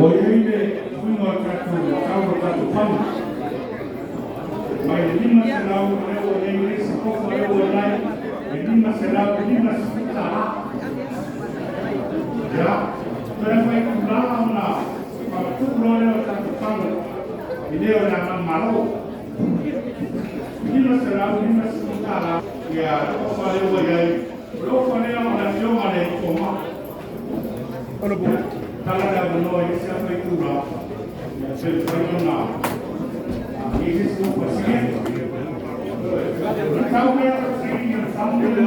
Ua i ai le suiga o le tatou tau o le tatou fana mai le $500 lea ua i ai le isi ofa lea ua i ai e $550. Ia, toe afa itula ona faamatuu loa lea o le tatou fana i le o le agai Malo. $550 ia le ofa lea ua i ai. O le ofa lea o le afioga i le Fomai. Tala le avanoa i le isi afa itula, ia pe mafai ona i ai se isi ofa sili atu. O le tau lea o le saini o le fana e $600.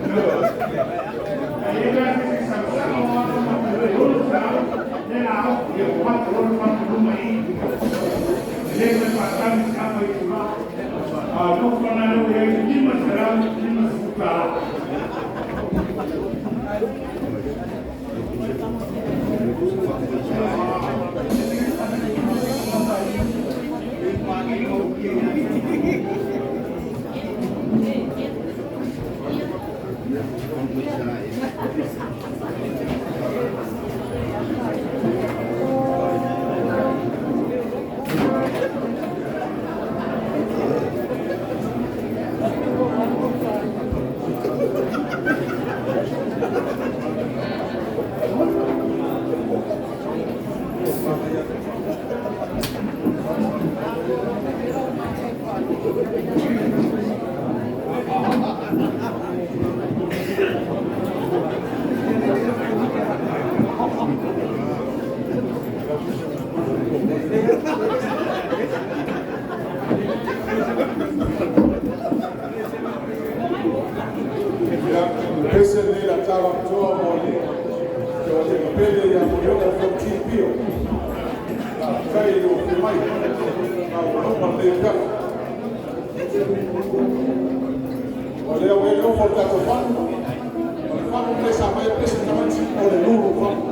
$600. Ai e la se sausauga o ana ma le 600 le la o ia ua mato loa le fana i luma i i. E le toe faatali se afa itula. A o le ofa lena lea ua i ai, $550. Ia, o le pese lenei o le a tala atoa mo le taualega pele ia Moliota 14 Pio. Faafetai i lou afio mai. Maualuga lenei afiafi. O lea ua i ai le ofa o le tatou fagu. O le fagu lenei sa aumai ai pese tamaiti, o le lulu fagu.